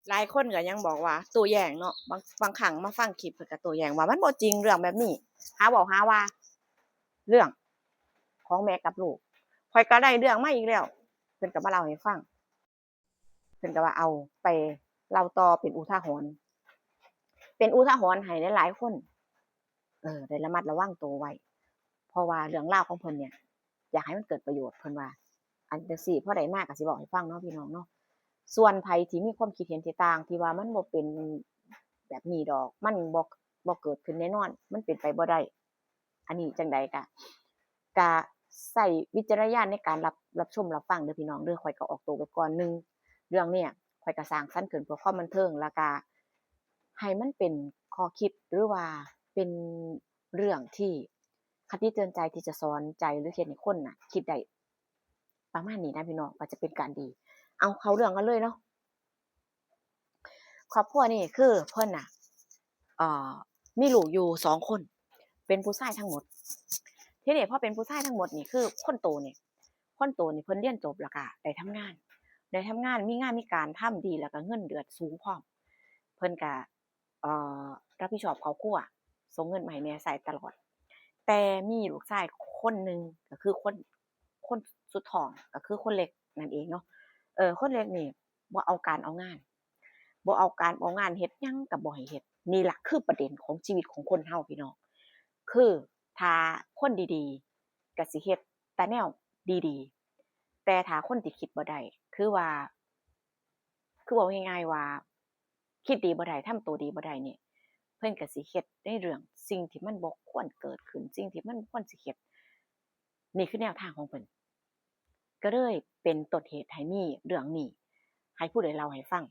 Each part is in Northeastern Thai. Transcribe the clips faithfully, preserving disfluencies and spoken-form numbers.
หลายคนก็ยังบอกว่าโต้แย้งเนาะ บาง บางครั้งมาฟังคลิปเพิ่นก็โต้แย้งว่ามันบ่จริงเรื่องแบบนี้ หาเว้าหาว่า เรื่องของแม่กับลูก ข้อยก็ได้เรื่องมาอีกแล้ว เพิ่นก็มาเล่าให้ฟัง เพิ่นก็ว่าเอาไปเล่าต่อเป็นอุทาหรณ์ เป็นอุทาหรณ์ให้หลายๆคน เออ ได้ระมัดระวังตัวไว้ เพราะว่าเรื่องราวของเพิ่นเนี่ย อยากให้มันเกิดประโยชน์ เพิ่นว่า อันจั่งซี้ พอได้มาก็สิเว้าให้ฟังเนาะพี่น้องเนาะ ส่วนไผที่มีความคิดเห็นที่ต่าง ที่ว่ามันบ่เป็นแบบนี้ดอก มันบ่ บ่เกิดขึ้นแน่นอน มันเป็นไปบ่ได้ อันนี้จั่งใดก็ ก็ใช้วิจารณญาณในการรับ รับชมรับฟังเด้อพี่น้องเด้อ ข้อยก็ออกตัวไว้ก่อนหนึ่ง เรื่องเนี้ยข้อยก็สร้างสรรค์ขึ้นเพื่อความบันเทิง แล้วก็ให้มันเป็นข้อคิด หรือว่าเป็นเรื่องที่คติเตือนใจที่จะสอนใจหรือเฮ็ดให้คนน่ะคิดได้ ประมาณนี้นะพี่น้อง ก็จะเป็นการดี เอาเข้าเรื่องกันเลยเนาะ ครอบครัวนี่คือเพิ่นน่ะ เอ่อ มีลูกอยู่สองคน เป็นผู้ชายทั้งหมด ทีนี้พอเป็นผู้ชายทั้งหมดนี่คือคนโตนี่ คนโตนี่เพิ่นเรียนจบแล้วก็ได้ทำงาน ได้ทำงาน มีงานมีการทำดี แล้วก็เงินเดือนสูงพร้อม เพิ่นก็ เอ่อ รับผิดชอบครอบครัว ส่งเงินมาให้แม่ใช้ตลอด แต่มีลูกชายคนหนึ่ง ก็คือคน คนสุดท้อง ก็คือคนเล็กนั่นเองเนาะ เออ คนเล็กนี่บ่เอาการเอางาน บ่เอาการเอางาน เฮ็ดหยังก็บ่ให้เฮ็ด นี่ล่ะคือประเด็นของชีวิตของคนเฮาพี่น้อง คือถ้าคนดีๆ ก็สิเฮ็ดแต่แนวดีๆ แต่ถ้าคนที่คิดบ่ได้ คือว่า คือเว้าง่ายๆว่า คิดดีบ่ได้ ทำตัวดีบ่ได้นี่ เพิ่นก็สิเฮ็ดในเรื่องสิ่งที่มันบ่ควรเกิดขึ้น สิ่งที่มันบ่ควรสิเฮ็ด นี่คือแนวทางของเพิ่น ก็เลยเป็นต้นเหตุให้มีเรื่องนี้ ให้ผู้ใดเล่าให้ฟัง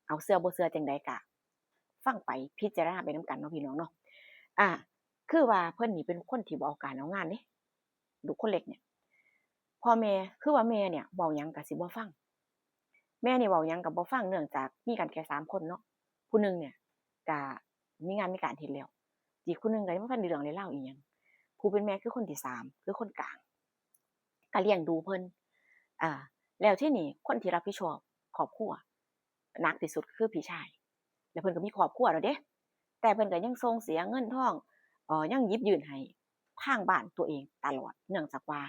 เอาเชื่อบ่เชื่อจั่งใดก็ฟังไป พิจารณาไปนำกันเนาะพี่น้องเนาะ อ่า คือว่าเพิ่นนี่เป็นคนที่บ่เอาการเอางานเด้ ลูกคนเล็กเนี่ย พ่อแม่ คือว่าแม่เนี่ยเว้าหยังก็สิบ่ฟัง แม่นี่เว้าหยังก็บ่ฟัง เนื่องจากมีกันแค่สามคนเนาะ ผู้หนึ่งเนี่ยก็มีงานมีการเฮ็ดแล้ว อีกผู้หนึ่งก็ยังบ่ทันได้เรื่องได้ราวอิหยัง ผู้เป็นแม่คือคนที่สาม คือคนกลาง ก็เลี้ยงดูเพิ่น อ่า แล้วทีนี้คนที่รับผิดชอบครอบครัวหนักที่สุดคือพี่ชาย แล้วเพิ่นก็มีครอบครัวแล้วเด้ แต่เพิ่นก็ยังส่งเสียเงินทอง เอ่อ ยังหยิบยื่นให้ทางบ้านตัวเองตลอด เนื่องจากว่า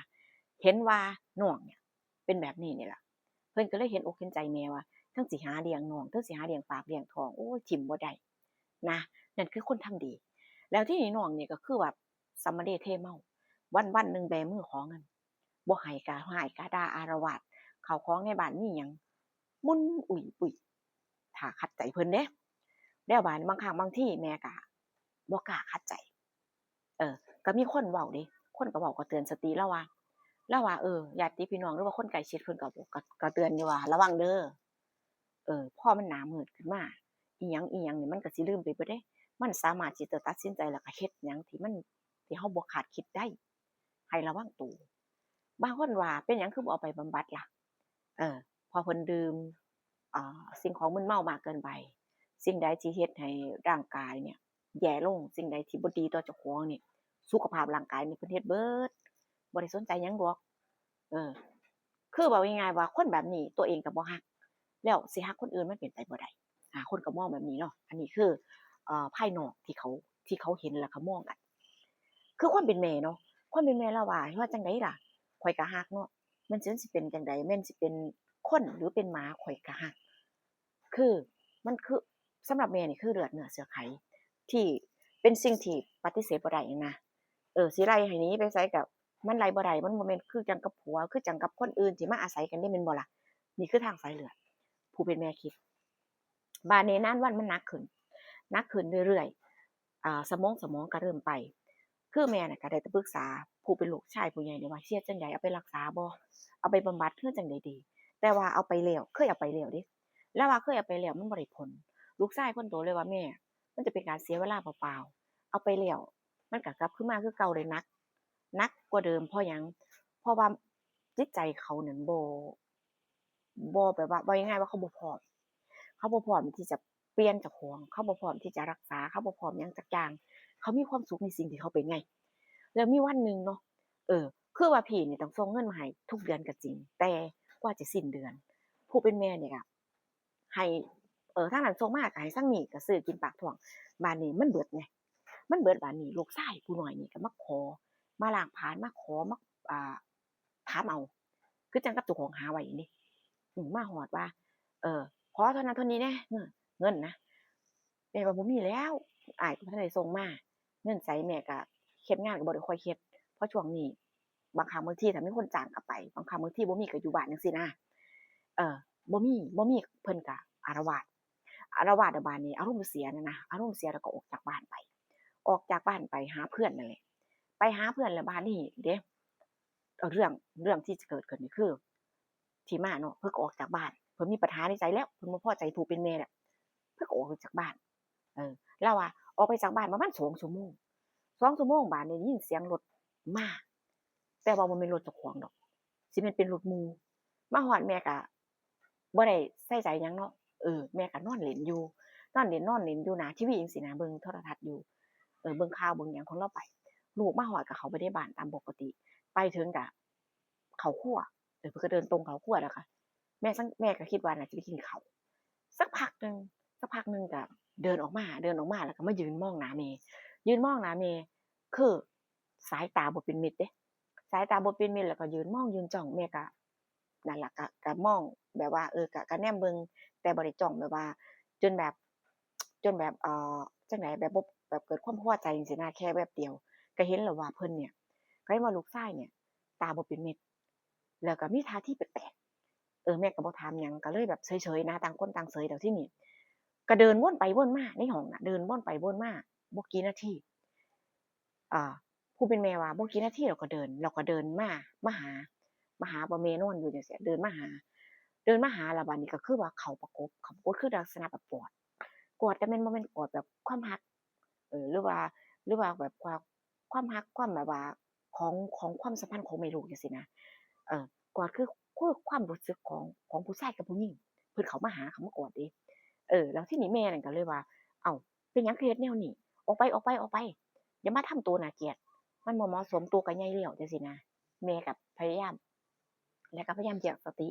เห็นว่าน้องเนี่ยเป็นแบบนี้นี่ล่ะ เพิ่นก็เลยเห็นอกเห็นใจแม่ว่า ทั้งสิหาเลี้ยงน้อง ทั้งสิหาเลี้ยงปากเลี้ยงท้อง โอ้ย ถิ่มบ่ได้นะ นั่นคือคนทำดี แล้วทีนี้น้องนี่ก็คือว่าสำมะเลเทเมา วันๆหนึ่งแบมือขอเงิน บ่ให้ก็ฮ้ายก็ด่าอาละวาด ข้าวของในบ้านมีหยังหมุนอุ้ยปุ้ย ถ้าขัดใจเพิ่นเด้ แล้วบาดนี้บางครั้งบางทีแม่ก็บ่กล้าขัดใจ เออ ก็มีคนเว้าเด้ คนก็เว้าก็เตือนสติลาวว่า ลาวว่า เออ ญาติพี่น้องหรือว่าคนใกล้ชิดเพิ่นก็ ก็ ก็เตือนอยู่ว่า ระวังเด้อ เออ พอมันหน้ามืดขึ้นมา อิหยังอิหยังนี่มันก็สิลืมไปเบิดเด้ มันสามารถที่จะตัดสินใจแล้วก็เฮ็ดหยังที่มัน ที่เฮาบ่คาดคิดได้ ให้ระวังตัว บางคนว่าเป็นหยังคือบ่เอาไปบำบัดล่ะ เออ เพราะเพิ่นดื่ม อ่า สิ่งของมึนเมามากเกินไป สิ่งใดที่เฮ็ดให้ร่างกายเนี่ยแย่ลง สิ่งใดที่บ่ดีต่อเจ้าของนี่ สุขภาพร่างกายนี่เพิ่นเฮ็ดเบิด บ่ได้สนใจหยังดอก เออ คือเว้าง่ายๆว่าคนแบบนี้ตัวเองก็บ่ฮัก แล้วสิฮักคนอื่นมันเป็นไปบ่ได้ อ่า คนก็มองแบบนี้เนาะ อันนี้คือ เอ่อ ภายนอกที่เขา ที่เขาเห็นแล้วก็มองกัน คือความเป็นแม่เนาะ ความเป็นแม่ลาวว่า ว่าจั่งใดล่ะ ข้อยก็ฮักเนาะ แม่นสิ มันสิเป็นจั่งใด แม่นสิเป็นคนหรือเป็นหมา ข้อยก็ฮัก คือ มันคือ สำหรับแม่นี่คือเลือดเนื้อเชื้อไข ที่เป็นสิ่งที่ปฏิเสธบ่ได้นะ เออ สิไล่ให้หนีไปไสก็ มันไล่บ่ได้ มันบ่แม่นคือจั่งกับผัว คือจั่งกับคนอื่นที่มาอาศัยกันเด้ แม่นบ่ล่ะ นี่คือทางสายเลือด ผู้เป็นแม่คิด บาดนี้นานวันมันหนักขึ้น หนักขึ้นเรื่อยๆ อ่า สมอง สมองก็เริ่มไป คือแม่น่ะก็ได้แต่ปรึกษาผู้เป็นลูกชายผู้ใหญ่นี่ว่า สิเฮ็ดจั่งใด เอาไปรักษาบ่ เอาไปบำบัด คือจั่งใดดี แต่ว่าเอาไปแล้ว เคยเอาไปแล้วเด้ ลาวว่าเคยเอาไปแล้วมันบ่ได้ผล ลูกชายคนโตเลยว่า แม่ มันจะเป็นการเสียเวลาเปล่าๆ เอาไปแล้ว มันก็กลับคืนมาคือเก่าเลย หนัก หนักกว่าเดิม เพราะหยัง เพราะว่าจิตใจเขานั่นบ่ บ่แบบว่า เว้าง่ายๆว่าเขาบ่พร้อม เขาบ่พร้อมที่จะเปลี่ยนเจ้าของ เขาบ่พร้อมที่จะรักษา เขาบ่พร้อมหยังจักอย่าง เขามีความสุขในสิ่งที่เขาเป็นไง แล้วมีวันหนึ่งเนาะ เออ คือว่าพี่นี่ต้องส่งเงินมาให้ทุกเดือนก็จริง แต่กว่าจะสิ้นเดือน ผู้เป็นแม่นี่ก็ให้ เออ ทางนั้นส่งมาก็ให้ทางนี้ก็ซื้อกินปากท้อง บาดนี้มันเบิดไง มันเบิด บาดนี้ลูกชายผู้น้อยนี่ก็มาขอ มาล้างผลาญ มาขอ มา อ่า ถามเอา คือจั่งกับเจ้าของหาไว้นี่ อืม มาฮอดว่า เออ ขอเท่านั้นเท่านี้แหน่ เงิน เงินนะ แม่ว่าบ่มีแล้ว อ้ายก็บ่ทันได้ส่งมา เงินไส แม่ก็เฮ็ดงานก็บ่ได้ค่อยเฮ็ด เพราะช่วงนี้ บางครั้งบางทีถ้ามีคนจ้างก็ไป บางครั้งบางทีบ่มีก็อยู่บ้านจั่งซี้นะ เออ บ่มี บ่มี เพิ่นก็อาละวาด อาละวาดแล้วบาดนี้อารมณ์เสียนั่นนะ อารมณ์เสียแล้วก็ออกจากบ้านไป ออกจากบ้านไปหาเพื่อนนั่นแหละ ไปหาเพื่อนแล้วบาดนี้เด้ เอ่อ เรื่อง เรื่องที่จะเกิดขึ้นนี่คือ ที่มาเนาะ เพิ่นก็ออกจากบ้าน เพิ่นมีปัญหาในใจแล้ว เพิ่นบ่พอใจผู้เป็นแม่แล้ว เพิ่นก็ออกจากบ้าน เออ ลาวว่าออกไปจากบ้านประมาณสองชั่วโมง สองชั่วโมง บาดนี้ได้ยินเสียงรถมา แต่ว่าบ่แม่นรถเจ้าของดอก สิแม่นเป็นรถหมู่ มาฮอดแม่ก็บ่ได้ใส่ใจหยังเนาะ เออ แม่ก็นอนเล่นอยู่ นอนเล่น นอนเล่นอยู่หน้าทีวีจั่งซี้นะ เบิ่งโทรทัศน์อยู่ เออ เบิ่งข่าวเบิ่งหยังของลาวไป ลูกมาฮอดก็เข้าไปในบ้านตามปกติ ไปถึงก็เข้าครัว เออ เพิ่นก็เดินตรงเข้าครัวแล้วก็ แม่สัง แม่ก็คิดว่าน่าสิไปกินข้าว สักพักหนึ่ง สักพักหนึ่งก็เดินออกมา เดินออกมาแล้วก็มายืนมองหน้าแม่ ยืนมองหน้าแม่ คือสายตาบ่เป็นมิตรเด้ สายตาบ่เป็นมิตร แล้วก็ยืนมองยืนจ้อง แม่ก็ นั่นล่ะ ก็ ก็มองแบบว่า เออ ก็ ก็แนมเบิ่ง แต่บ่ได้จ้องแบบว่า จนแบบ จนแบบ เอ่อ จั่งใด แบบบ่ แบบเกิดความพอใจจั่งซี้นะ แค่แวบเดียว ก็เห็นแล้วว่าเพิ่นเนี่ย ก็เห็นว่าลูกชายเนี่ย ตาบ่เป็นมิตร แล้วก็มีท่าทีแปลกๆ เออ แม่ก็บ่ถามหยัง ก็เลยแบบเฉยๆ นะ ต่างคนต่างเฉย แล้วทีนี้ก็เดินวนไปวนมาในห้องน่ะ เดินวนไปวนมา บ่กี่นาที อ่า ผู้เป็นแม่ว่าบ่กี่นาที แล้วก็เดิน แล้วก็เดินมา มาหา มาหาว่าแม่นอนอยู่จั่งซี้ เดินมาหา เดินมาหา แล้วบาดนี้ก็คือว่าเข้าประกบ เข้าประกบคือลักษณะแบบกอด กอด แต่แม่นบ่แม่นกอดแบบความฮัก เออ หรือว่า หรือว่าแบบความ ความฮัก ความแบบว่า ของ ของความสัมพันธ์ของแม่ลูกจั่งซี้นะ เออ กอดคือ คือความรู้สึกของ ของผู้ชายกับผู้หญิง เพิ่นเข้ามาหา เข้ามากอดเด้ เออ แล้วทีนี้แม่นั่นก็เลยว่า เอ้า เป็นหยังคือเฮ็ดแนวนี้ ออกไป ออกไป ออกไป อย่ามาทำตัวน่าเกลียด มันบ่เหมาะสม ตัวก็ใหญ่แล้วจั่งซี้นะ แม่ก็พยายาม แล้วก็พยายามเรียกสติ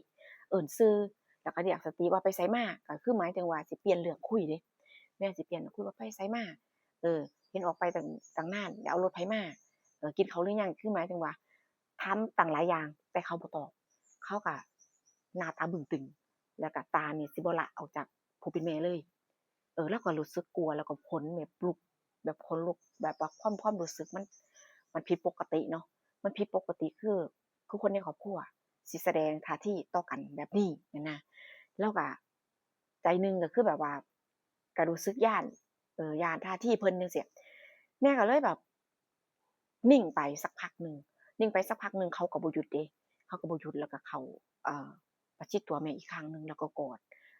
เอิ้นชื่อ แล้วก็เรียกสติว่าไปไสมา ก็คือหมายถึงว่าสิเปลี่ยนเรื่องคุยเด้ แม่สิเปลี่ยนเรื่องคุยว่าไปไสมา เออ เห็นออกไปตั้ง ตั้งนาน แล้วเอารถไผมา เออ กินข้าวหรือยัง คือหมายถึงว่า ถามตั้งหลายอย่าง แต่เขาบ่ตอบ เขาก็หน้าตาบึ้งตึง แล้วก็ตานี่สิบ่ละออกจากผู้เป็นแม่เลย เออ ลาวก็รู้สึกกลัว แล้วก็ขนแบบลุก แบบขนลุก แบบว่าความ ความรู้สึกมัน มันผิดปกติเนาะ มันผิดปกติ คือ คือคนในครอบครัวสิแสดงท่าทีต่อกันแบบนี้หั้นนะ ลาวก็ ใจหนึ่งก็คือแบบว่า ก็รู้สึกย้าน เออ ย้านท่าทีเพิ่นจั่งซี้ แม่ก็เลยแบบ นิ่งไปสักพักหนึ่ง นิ่งไปสักพักหนึ่ง เขาก็บ่หยุดเด้ เขาก็บ่หยุด แล้วก็เข้า เอ่อ ประชิดตัวแม่อีกครั้งหนึ่ง แล้วก็กอด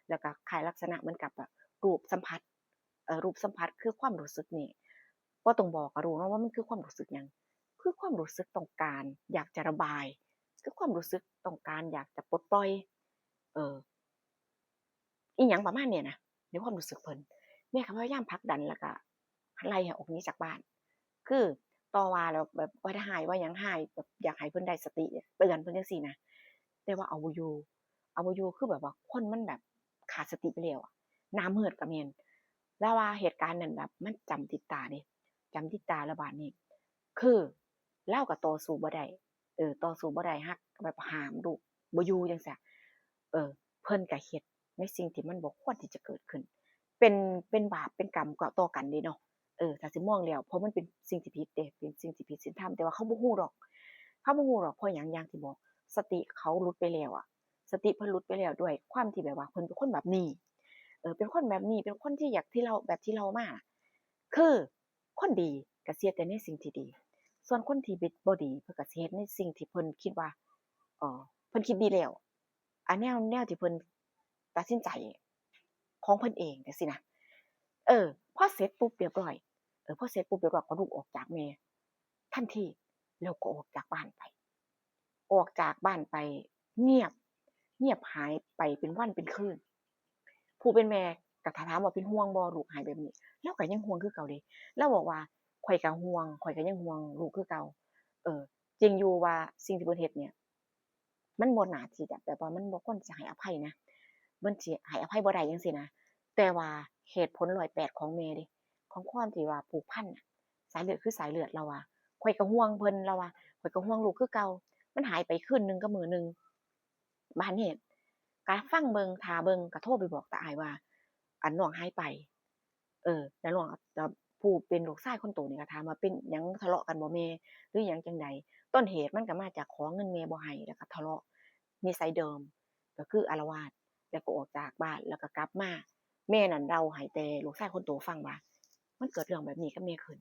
แล้วก็คล้ายลักษณะเหมือนกับแบบรูปสัมผัส เอ่อ รูปสัมผัส คือความรู้สึกนี่ บ่ต้องบอกก็รู้เนาะว่ามันคือความรู้สึกหยัง คือความรู้สึกต้องการอยากจะระบาย คือความรู้สึกต้องการอยากจะปลดปล่อย เออ อีหยังประมาณเนี้ยนะ ในความรู้สึกเพิ่น แม่ก็พยายามผลักดัน แล้วก็ไล่ให้ออกหนีจากบ้าน คือต่อว่าแล้วแบบว่าร้าย ว่าหยังร้าย แบบอยากให้เพิ่นได้สติ เตือนเพิ่นจั่งซี้นะ แต่ว่าเอาบ่อยู่ เอาบ่อยู่ คือแบบว่าคนมันแบบขาดสติไปแล้วอะ หน้ามืดก็แม่น ลาวว่าเหตุการณ์นั้นแบบมันจำติดตาเด้ จำติดตา แล้วบาดนี้ คือลาวก็ต่อสู้บ่ได้ เออ ต่อสู้บ่ได้ ฮักแบบห้ามลูกบ่อยู่จั่งซี้ เออ เพิ่นก็เฮ็ดในสิ่งที่มันบ่ควรที่จะเกิดขึ้น เป็น เป็นบาปเป็นกรรมก็ต่อกันเด้เนาะ เออ ถ้าสิมองแล้ว เพราะมันเป็นสิ่งที่ผิดเด้ เป็นสิ่งที่ผิดศีลธรรม แต่ว่าเขาบ่ฮู้ดอก เขาบ่ฮู้ดอก เพราะหยัง อย่างที่บอก สติเขาหลุดไปแล้วอะ สติเพิ่นหลุดไปแล้ว ด้วยความที่แบบว่าเพิ่นเป็นคนแบบนี้ เออ เป็นคนแบบนี้ เป็นคนที่อยาก ที่เล่า แบบที่เล่ามา คือ คนดีก็สิเฮ็ดแต่ในสิ่งที่ดี ส่วนคนที่บ่ดี เพิ่นก็สิเฮ็ดในสิ่งที่เพิ่นคิดว่า เอ่อ เพิ่นคิดดีแล้ว อันแนว แนวที่เพิ่นตัดสินใจของเพิ่นเองจั่งซี้นะ เออ พอเสร็จปุ๊บเรียบร้อย เออ พอเสร็จปุ๊บเรียบร้อย ก็ลุกออกจากแม่ทันที แล้วก็ออกจากบ้านไป ออกจากบ้านไป เงียบ เงียบหายไปเป็นวันเป็นคืน ผู้เป็นแม่ก็ถามว่าเป็นห่วงบ่ ลูกหายแบบนี้ ลาวก็ยังห่วงคือเก่าเด้ ลาวบอกว่า "ข้อยก็ห่วง ข้อยก็ยังห่วงลูกคือเก่า" เออ จริงอยู่ว่าสิ่งที่เพิ่นเฮ็ดเนี่ย มันบ่น่าที่จะแบบว่า มันบ่ควรสิให้อภัยนะ มันสิให้อภัยบ่ได้จั่งซี้นะ แต่ว่าเหตุผลร้อยแปดของแม่เด้ ของความที่ว่าผูกพันน่ะ สายเลือดคือสายเลือด ลาวว่า ข้อยก็ห่วงเพิ่น ลาวว่า ข้อยก็ห่วงลูกคือเก่า มันหายไปคืนหนึ่งกับมื้อหนึ่ง บาดนี้ก็ฟังเบิ่ง ท่าเบิ่ง ก็โทรไปบอกตาอ้ายว่า อัน น้องหายไป เออ แล้วน้อง แล้วผู้เป็นลูกชายคนโตนี่ก็ถามว่า เป็นหยังทะเลาะกันบ่แม่ หรือหยังจั่งใด ต้นเหตุมันก็มาจากขอเงินแม่บ่ให้ แล้วก็ทะเลาะนิสัยเดิม ก็คืออาละวาด แล้วก็ออกจากบ้าน แล้วก็กลับมา แม่นั่นเล่าให้แต่ลูกชายคนโตฟังว่า มันเกิดเรื่องแบบนี้กับแม่ขึ้น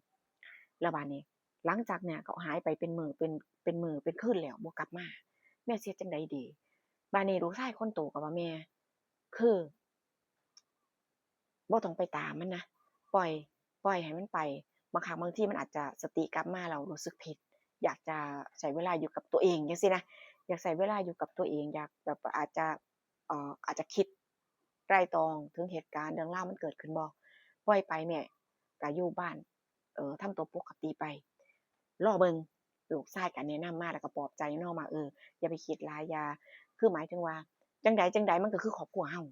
แล้วบาดนี้ หลังจากเนี้ยก็หายไปเป็นมื้อ เป็น เป็นมื้อเป็นคืนแล้วบ่กลับมา แม่สิเฮ็ดจั่งใดดี บาดนี้ลูกชายคนโตก็ว่า แม่ คือ บ่ต้องไปตามมันนะ ปล่อย ปล่อยให้มันไป บางครั้งบางทีมันอาจจะสติกลับมาแล้วรู้สึกผิด อยากจะใช้เวลาอยู่กับตัวเองจั่งซี้นะ อยากใช้เวลาอยู่กับตัวเอง อยากแบบอาจจะ เอ่อ อาจจะคิดไตร่ตรองถึงเหตุการณ์เรื่องราวมันเกิดขึ้นบ่ ปล่อยไปแม่ ก็อยู่บ้าน เอ่อ ทำตัวปกติไป รอเบิ่ง ลูกชายก็แนะนำมา แล้วก็ปลอบใจเนาะว่า เออ อย่าไปคิดหลาย อย่า คือหมายถึงว่า จั่งใดจั่งใดมันก็คือครอบครัวเฮา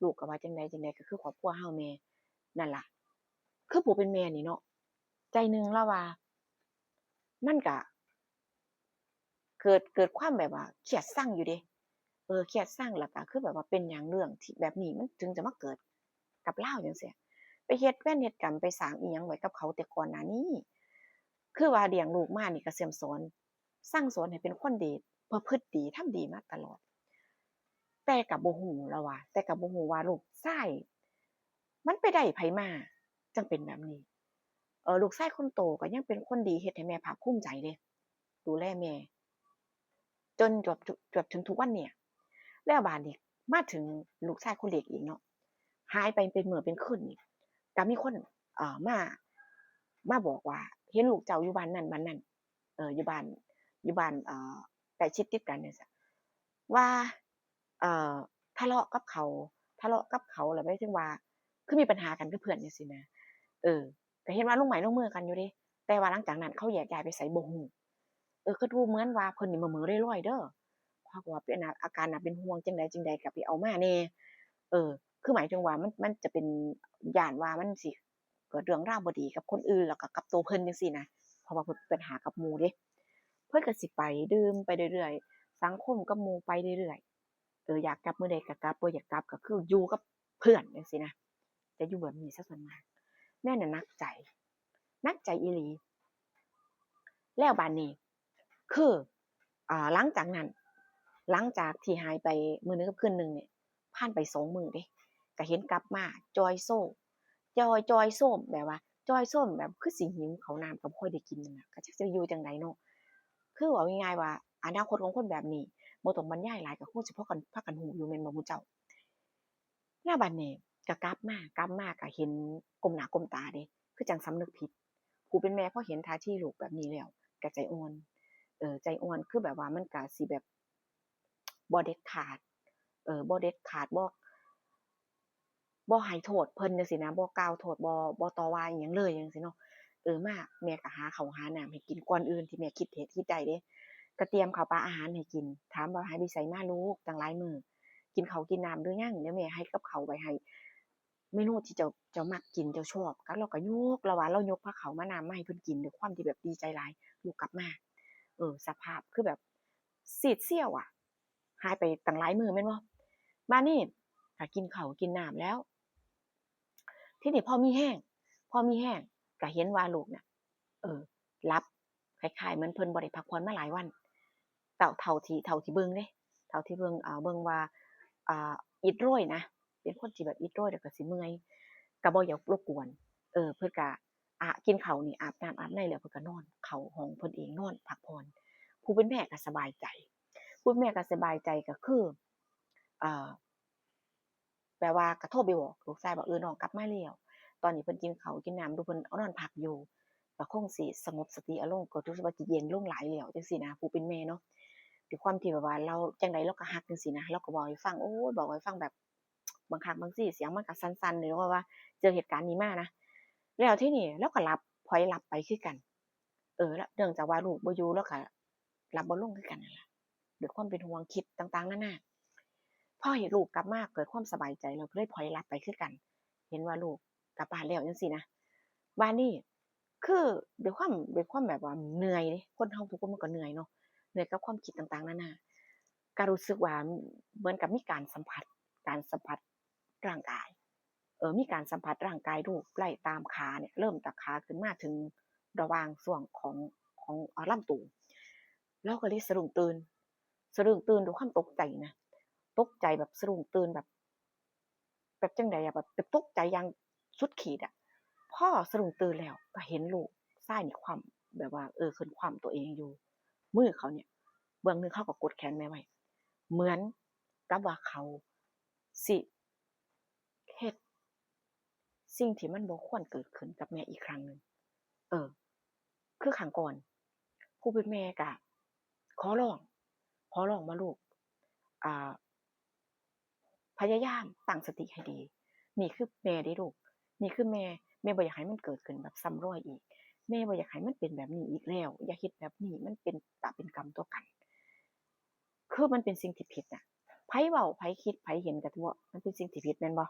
ลูกก็ว่าจั่งใดจั่งใดก็คือครอบครัวเฮาแม่ นั่นล่ะ คือผู้เป็นแม่นี่เนาะ ใจหนึ่งลาวว่า มันก็ เกิด เกิดความแบบว่าเครียดซังอยู่เด้ เออ เครียดซัง แล้วก็คือแบบว่าเป็นหยังเรื่องที่แบบนี้มันถึงจะมาเกิดกับลาวจั่งซี้ ไปเฮ็ดเวรเฮ็ดกรรม ไปสร้างอิหยังไว้กับเขาแต่ก่อนหน้านี้ คือว่าเลี้ยงลูกมานี่ก็เสี่ยมสอน สั่งสอนให้เป็นคนดี ประพฤติดี ทำดีมาตลอด แต่ก็บ่ฮู้ ลาวว่า แต่ก็บ่ฮู้ว่าลูกชายมันไปได้ไผมา จั่งเป็นแบบนี้ เอ่อ ลูกชายคนโตก็ยังเป็นคนดี เฮ็ดให้แม่ภาคภูมิใจเด้ ดูแลแม่ จนจวบ จวบถึงทุกวันเนี่ย แล้วบาดนี้มาถึงลูกชายคนเล็กอีกเนาะ หายไปเป็นมื้อเป็นคืนนี่ ก็มีคน เอ่อ มา มาบอกว่า เห็นลูกเจ้าอยู่บ้านนั่นบ้านนั่น เอ่อ อยู่บ้าน อยู่บ้าน เอ่อ ใกล้ชิดติดกันเนี่ยซะ ว่า เอ่อ ทะเลาะกับเขา ทะเลาะกับเขา แล้วหมายถึงว่า คือมีปัญหากันกับเพื่อนจั่งซี้นะ เออ ก็เห็นว่าลงไม้ลงมือกันอยู่เด้ แต่ว่าหลังจากนั้นเขาแยกย้ายไปไสบ่ฮู้ เออ ก็ดูเหมือนว่าเพิ่นนี่เหม่อๆลอยๆเด้อ เขาก็ว่าเป็นอา อาการน่าเป็นห่วงจั่งใดจั่งใดก็ไปเอามาแหน่ เออ คือหมายถึงว่ามัน มันจะเป็นย้านว่ามันสิเกิดเรื่องราวบ่ดีกับคนอื่น แล้วก็กับตัวเพิ่นจั่งซี้นะ เพราะว่าเพิ่นมีปัญหากับหมู่เด้ เพิ่นก็สิไปดื่มไปเรื่อยๆ สังคมกับหมู่ไปเรื่อยๆ เออ อยากกลับมื้อใดก็กลับ บ่อยากกลับก็คืออยู่กับเพื่อนจั่งซี้นะ จะอยู่แบบนี้ซะส่วนมาก แม่น่ะหนักใจ หนักใจอีหลี แล้วบาดนี้ คือ อ่า หลังจากนั้น หลังจากที่หายไปมื้อหนึ่งกับคืนหนึ่งเนี่ย ผ่านไปสองมื้อเด้ ก็เห็นกลับมาจ่อยโซ จ่อย จ่อยโซม แบบว่าจ่อยโซมแบบคือสิหิวข้าวน้ำก็บ่ค่อยได้กินนั่นล่ะ ก็จักสิอยู่จั่งใดเนาะ คือเว้าง่ายๆว่า อนาคตของคนแบบนี้ บ่ต้องบรรยายหลาย ก็คงสิพากัน พากันฮู้อยู่แม่นบ่หมู่เจ้า แล้วบาดนี้ก็กลับมา กลับมาก็เห็นก้มหน้าก้มตาเด้ คือจั่งสำนึกผิด ผู้เป็นแม่พอเห็นท่าทีลูกแบบนี้แล้วก็ใจอ่อน เออ ใจอ่อน คือแบบว่ามันก็สิแบบบ่เด็ดขาด เออ บ่เด็ดขาด บ่ บ่ให้โทษเพิ่นจั่งซี้นะ บ่กล่าวโทษ บ่ บ่ต่อว่าอิหยังเลยจั่งซี้เนาะ เออ มาแม่ก็หาข้าวหาน้ำให้กินก่อนอื่นที่แม่คิดเฮ็ดคิดได้เด้ ก็เตรียมข้าวปลาอาหารให้กิน ถามว่าหายไปไสมาลูก ตั้งหลายมื้อ กินข้าวกินน้ำหรือยัง เดี๋ยวแม่เฮ็ดกับข้าวไว้ให้ เมนูที่เจ้า เจ้ามักกิน เจ้าชอบ ก็ลาวก็ยก ลาวว่าลาวยกพาข้าวมาน้ำมาให้เพิ่นกิน ด้วยความที่แบบดีใจหลาย ลูกกลับมา เออ สภาพคือแบบซีดเซียวอะ หายไปตั้งหลายมื้อแม่นบ่ บาดนี้ก็กินข้าวกินน้ำแล้ว ทีนี้พอมีแฮง พอมีแฮง ก็เห็นว่าลูกน่ะ เออ หลับ คล้ายๆเหมือนเพิ่นบ่ได้พักผ่อนมาหลายวัน เท่า เท่าที่ เท่าที่เบิ่งเด้ เท่าที่เบิ่ง อ่า เบิ่งว่า อ่า อิดโรยนะ เป็นคนที่แบบอิดโรย แล้วก็สิเมื่อย ก็บ่อยากรบกวน เออ เพิ่นก็ อ่า กินข้าวนี่ อาบน้ำอาบในแล้วเพิ่นก็นอนเข้าห้องเพิ่นเอง นอนพักผ่อน ผู้เป็นแม่ก็สบายใจ ผู้เป็นแม่ก็สบายใจ ก็คือ เอ่อ แบบว่าก็โทรไปบอกลูกชายว่า เออ น้องกลับมาแล้ว ตอนนี้เพิ่นกินข้าวกินน้ำอยู่ เพิ่นนอนพักอยู่ ก็คงสิสงบสติอารมณ์ ก็รู้สึกว่าสิเย็นลงหลายแล้วจั่งซี้นะ ผู้เป็นแม่เนาะ ด้วยความที่แบบว่าลาวจั่งใดลาวก็ฮักจั่งซี้นะ ลาวก็เว้าให้ฟัง โอ้ย เว้าให้ฟังแบบ บางครั้งบางทีเสียงมันก็สั่นๆ หรือว่า ว่าเจอเหตุการณ์นี้มานะ แล้วทีนี้ลาวก็หลับ ผล็อยหลับไปคือกัน เออ แล้วเนื่องจากว่าลูกบ่อยู่ ลาวก็หลับบ่ลงคือกันนั่นล่ะ ด้วยความเป็นห่วง คิดต่างๆนานา พอเห็นลูกกลับมาเกิดความสบายใจ ลาวก็เลยผล็อยหลับไปคือกัน เห็นว่าลูกกลับบ้านแล้วจั่งซี้นะ บาดนี้คือด้วยความ ด้วยความแบบว่าเหนื่อยเด้ คนเฮาทุกคนมันก็เหนื่อยเนาะ เหนื่อยกับความคิดต่างๆนานา ก็รู้สึกว่าเหมือนกับมีการสัมผัส การสัมผัสร่างกาย เออ มีการสัมผัสร่างกายลูกไล่ตามขาเนี่ย เริ่มจากขาขึ้นมาถึงระหว่างช่วงของ ของ เอ่อ ลำตัว ลาวก็เลยสะดุ้งตื่น สะดุ้งตื่นด้วยความตกใจนะ ตกใจแบบสะดุ้งตื่นแบบ แบบจั่งใดอะ แบบ แบบตกใจอย่างสุดขีดอะ พอสะดุ้งตื่นแล้วก็เห็นลูกชายนี่คว่ำ แบบว่า เออ ขึ้นคว่ำตัวเองอยู่ มือเขาเนี่ย เบื้องหนึ่งเขาก็กดแขนแม่ไว้ เหมือนกับว่าเขาสิเฮ็ดสิ่งที่มันบ่ควรเกิดขึ้นกับแม่อีกครั้งหนึ่ง เออ คือครั้งก่อน ผู้เป็นแม่ก็ขอร้อง ขอร้องว่าลูก อ่า พยายามตั้งสติให้ดี นี่คือแม่เด้ลูก นี่คือแม่ แม่บ่อยากให้มันเกิดขึ้นแบบซ้ำรอยอีก แม่บ่อยากให้มันเป็นแบบนี้อีกแล้ว อย่าเฮ็ดแบบนี้ มันเป็นตาเป็นกรรมต่อกัน คือมันเป็นสิ่งที่ผิดน่ะ ไผเว้า ไผคิด ไผเห็นก็ถือว่ามันเป็นสิ่งที่ผิดแม่นบ่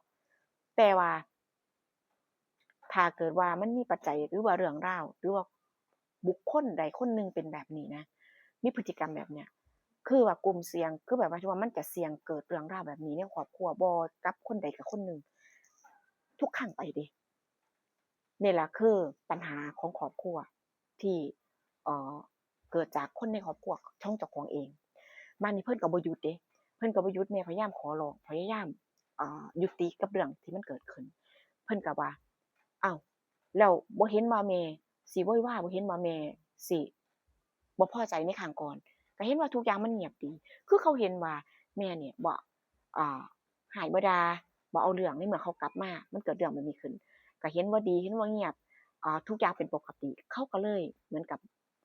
แต่ว่า ถ้าเกิดว่ามันมีปัจจัย หรือว่าเรื่องราว หรือว่าบุคคลใดคนหนึ่งเป็นแบบนี้นะ มีพฤติกรรมแบบเนี้ย คือว่ากลุ่มเสี่ยง คือแบบว่าที่ว่ามันจะเสี่ยงเกิดเรื่องราวแบบนี้ในครอบครัว บ่กับคนใดกับคนหนึ่ง ทุกครั้งไปเด้ นี่แหละคือปัญหาของครอบครัวที่ เอ่อ เกิดจากคนในครอบครัวของเจ้าของเอง บาดนี้เพิ่นก็บ่หยุดเด้ เพิ่นก็บ่หยุด แม่พยายามขอร้อง พยายาม เอ่อ ยุติกับเรื่องที่มันเกิดขึ้น เพิ่นก็ว่า อ้าว แล้วบ่เห็นว่าแม่สิโวยวาย บ่เห็นว่าแม่สิบ่พอใจในครั้งก่อน ก็เห็นว่าทุกอย่างมันเงียบดี คือเขาเห็นว่าแม่เนี่ยบ่ อ่า ฮ้ายบ่ด่า บ่เอาเรื่อง ในเมื่อเขากลับมา มันเกิดเรื่องแบบนี้ขึ้น ก็เห็นว่าดี เห็นว่าเงียบ อ่า ทุกอย่างเป็นปกติ เขาก็เลยเหมือนกับ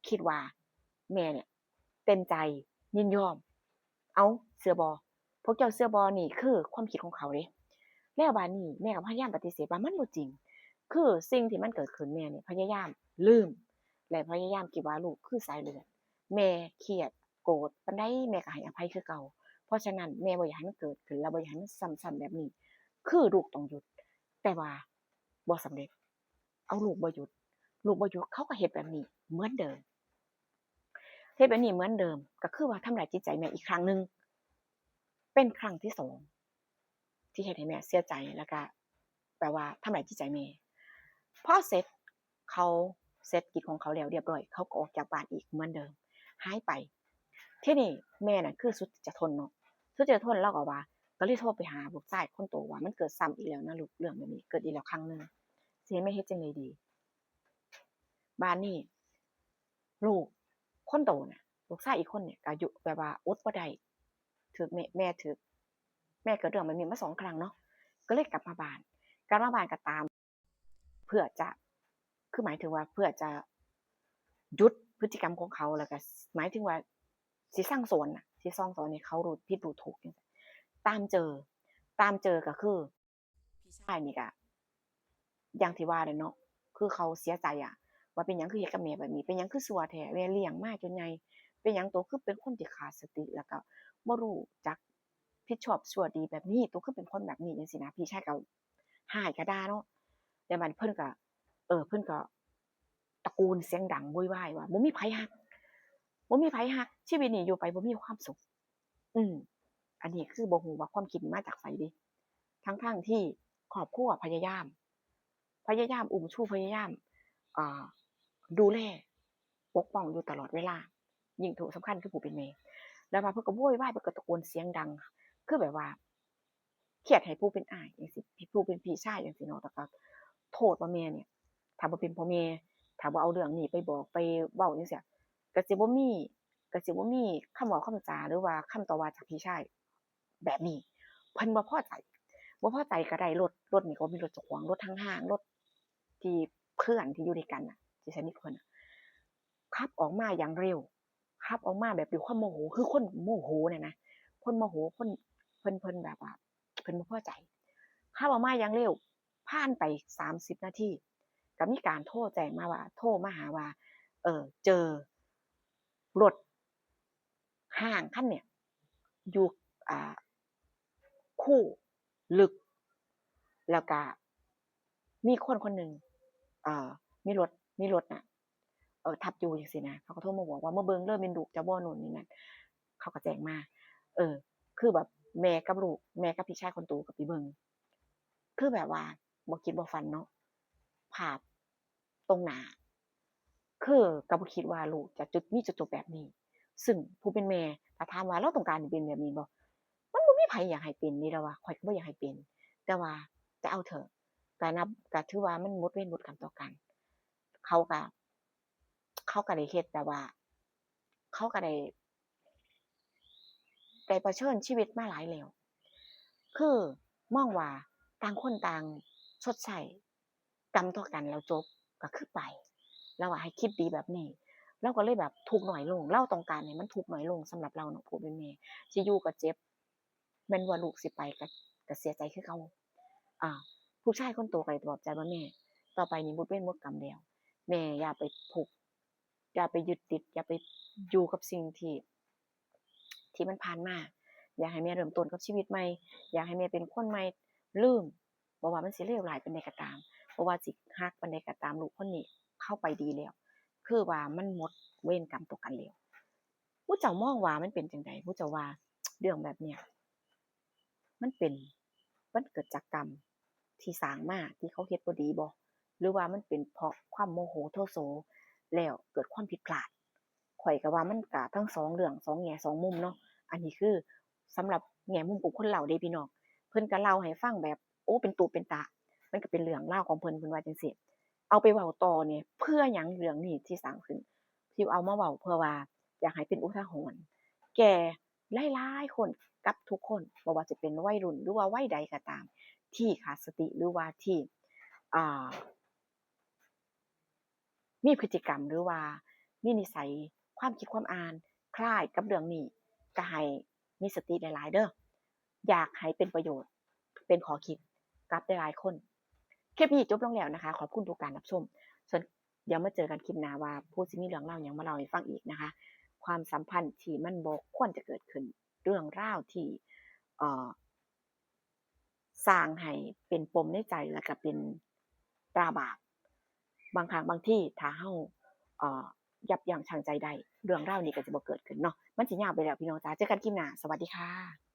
คิดว่าแม่เนี่ยเต็มใจยินยอม เอ้า เชื่อบ่ พวกเจ้าเชื่อบ่ นี่คือความคิดของเขาเด้ แล้วบาดนี้แม่ก็พยายามปฏิเสธว่ามันบ่จริง คือสิ่งที่มันเกิดขึ้น แม่เนี่ยพยายามลืม และพยายามคิดว่าลูกคือสายเลือด แม่เครียดโกรธปานใดแม่ก็ให้อภัยคือเก่า เพราะฉะนั้นแม่บ่อยากให้มันเกิดขึ้น และบ่อยากให้มันซ้ำๆแบบนี้ คือลูกต้องหยุด แต่ว่าบ่สำเร็จ เอาลูกบ่หยุด ลูกบ่หยุด เขาก็เฮ็ดแบบนี้เหมือนเดิม เฮ็ดแบบนี้เหมือนเดิม ก็คือว่าทำร้ายจิตใจแม่อีกครั้งหนึ่ง เป็นครั้งที่สอง ที่เฮ็ดให้แม่เสียใจ แล้วก็แบบว่าทำร้ายจิตใจแม่ พอเสร็จ เขาเสร็จกิจของเขาแล้วเรียบร้อย เขาก็ออกจากบ้านอีกเหมือนเดิม หายไป ทีนี้แม่น่ะคือสุดจะทนเนาะ สุดจะทน ลาวก็ว่า ก็เลยโทรไปหาลูกชายคนโตว่า มันเกิดซ้ำอีกแล้วนะลูก เรื่องแบบนี้เกิดอีกแล้วครั้งหนึ่ง สิให้แม่เฮ็ดจั่งใดดี บาดนี้ ลูกคนโตน่ะ ลูกชายอีกคนเนี่ยก็อยู่แบบว่าอดบ่ได้ ถืกแม่ แม่ถืก แม่เกิดเรื่องแบบนี้มาสองครั้งเนาะ ก็เลยกลับมาบ้าน กลับมาบ้านก็ตาม เพื่อจะ คือหมายถึงว่าเพื่อจะหยุดพฤติกรรมของเขา แล้วก็หมายถึงว่าสิสั่งสอนน่ะ สิสั่งสอนให้เขารู้ผิดรู้ถูกจั่งซี้ ตามเจอ ตามเจอก็คือ พี่ชายนี่ก็ อย่างที่ว่าแหละเนาะ คือเขาเสียใจอะ ว่าเป็นหยังคือเฮ็ดกับแม่แบบนี้ เป็นหยังคือชั่วแท้ แม่เลี้ยงมาจนใหญ่ เป็นหยังโตคือเป็นคนที่ขาดสติ แล้วก็บ่รู้จักผิดชอบชั่วดีแบบนี้ โตคือเป็นคนแบบนี้จั่งซี้นะ พี่ชายก็ฮ้ายก็ด่าเนาะ แต่บาดนี้เพิ่นก็ เออ เพิ่นก็ตะโกนเสียงดังโวยวายว่า บ่มีไผฮัก บ่มีไผฮัก ชีวิตนี้อยู่ไปบ่มีความสุข อืม อันนี้คือบ่ฮู้ว่าความคิดนี้มาจากไสเด้ ทั้งๆที่ครอบครัวพยายาม พยายามอุ้มชู พยายาม อ่า ดูแล ปกป้องอยู่ตลอดเวลา ยิ่งโตสำคัญคือผู้เป็นแม่ แล้วว่าเพิ่นก็โวยวาย เพิ่นก็ตะโกนเสียงดัง คือแบบว่า เครียดให้ผู้เป็นอ้ายจั่งซี้ ผู้เป็นพี่ชายจั่งซี้เนาะ แล้วก็โทษว่าแม่เนี่ย ถ้าบ่เป็นพ่อแม่ ถ้าบ่เอาเรื่องนี้ไปบอกไปเว้าจั่งซี้ ก็สิบ่มี ก็สิบ่มีคำเว้าคำจา หรือว่าคำต่อว่าจากพี่ชายแบบนี้ เพิ่นบ่พอใจ บ่พอใจก็ได้รถ รถนี่ก็มีรถเจ้าของ รถห้างๆ รถที่เพื่อนที่อยู่ด้วยกันน่ะ ที่สนิทเพิ่นน่ะ ขับออกมาอย่างเร็ว ขับออกมาแบบด้วยความโมโห คือคนโมโหน่ะนะ คนโมโห คน เพิ่น เพิ่นแบบว่า เพิ่นบ่พอใจ ขับออกมาอย่างเร็ว ผ่านไปสามสิบนาที ก็มีการโทรแจ้งมาว่า โทรมาหาว่า เออ เจอรถห้างคันเนี่ย อยู่ อ่า คูลึก แล้วก็ มีคนคนหนึ่ง เอ่อ มีรถ มีรถน่ะ เอ่อ ทับอยู่จั่งซี้นะ เขาก็โทรมาบอกว่า "มาเบิ่งเด้อ แม่นลูกเจ้าบ่" โน่นนี่นั่น เขาก็แจ้งมา เออ คือแบบแม่กับลูก แม่กับพี่ชายคนโตก็ไปเบิ่ง คือแบบว่าบ่คิดบ่ฝันเนาะ ภาพตรงหน้า คือก็บ่คิดว่าลูกจะจุด มีจุดจบแบบนี้ ซึ่งผู้เป็นแม่ ถ้าถามว่าลาวต้องการให้เป็นแบบนี้บ่ มันบ่มีไผอยากให้เป็นนี่ ลาวว่า "ข้อยก็บ่อยากให้เป็น แต่ว่าจะเอาเถอะ" ก็นับ ก็ถือว่ามันหมดเวรหมดกรรมต่อกัน เขาก็ เขาก็ได้เฮ็ดแบบว่า เขาก็ได้ ได้เผชิญชีวิตมาหลายแล้ว คือมองว่าต่างคนต่างชดใช้กรรมต่อกันแล้วจบ ก็คือไป ลาวว่าให้คิดดีแบบนี้ ลาวก็เลยแบบทุกข์น้อยลง ลาวต้องการให้มันทุกข์น้อยลง สำหรับลาวเนาะ ผู้เป็นแม่ สิอยู่ก็เจ็บ แม่นว่าลูกสิไปก็ ก็เสียใจคือเก่า อ่า ผู้ชายคนโตก็ได้ปลอบใจว่า "แม่ ต่อไปนี้หมดเวรหมดกรรมแล้ว แม่อย่าไปผูก อย่าไปยึดติด อย่าไปอยู่กับสิ่งที่ ที่มันผ่านมา อยากให้แม่เริ่มต้นกับชีวิตใหม่ อยากให้แม่เป็นคนใหม่ ลืม บ่ว่ามันสิเลวร้ายปานใดก็ตาม บ่ว่าสิฮักปานใดก็ตาม ลูกคนนี้เข้าไปดีแล้ว คือว่ามันหมดเวรกรรมต่อกันแล้ว" หมู่เจ้ามองว่ามันเป็นจั่งใด หมู่เจ้าว่าเรื่องแบบเนี้ย มันเป็น มันเกิดจากกรรมที่สร้างมา ที่เขาเฮ็ดบ่ดีบ่ หรือว่ามันเป็นเพราะความโมโหโทโส แล้วเกิดความผิดพลาด ข้อยก็ว่ามันก็ทั้งสองเรื่อง สองแง่ สองมุมเนาะ อันนี้คือสำหรับแง่มุมของคนเล่าเด้พี่น้อง เพิ่นก็เล่าให้ฟังแบบ โอ้ เป็นตุเป็นตะ มันก็เป็นเรื่องราวของเพิ่น เพิ่นว่าจั่งซี้ เอาไปเว้าต่อเนี่ย เพื่อหยังเรื่องนี้ที่สร้างขึ้น ที่เอามาเว้าเพื่อว่าอยากให้เป็นอุทาหรณ์แก่หลายๆคนกับทุกคน บ่ว่าจะเป็นวัยรุ่นหรือว่าวัยใดก็ตาม ที่ขาดสติหรือว่าที่ อ่า มีพฤติกรรมหรือว่ามีนิสัยความคิดความอ่านคล้ายกับเรื่องนี้ ก็ให้มีสติหลายๆเด้อ อยากให้เป็นประโยชน์ เป็นข้อคิดกับหลายๆคน คลิปนี้จบลงแล้วนะคะ ขอบคุณทุกการรับชม ส่วนเดี๋ยวมาเจอกันคลิปหน้าว่าผู้สิมีเรื่องเล่าหยังมาเล่าให้ฟังอีกนะคะ ความสัมพันธ์ที่มันบ่ควรจะเกิดขึ้น เรื่องราวที่ เอ่อ สร้างให้เป็นปมในใจ แล้วก็เป็นตราบาป บางครั้งบางทีถ้าเฮา เอ่อ ยับยั้งชั่งใจได้ เรื่องราวนี้ก็จะบ่เกิดขึ้นเนาะ มันสิยาวไปแล้วพี่น้องจ๋า เจอกันคลิปหน้า สวัสดีค่ะ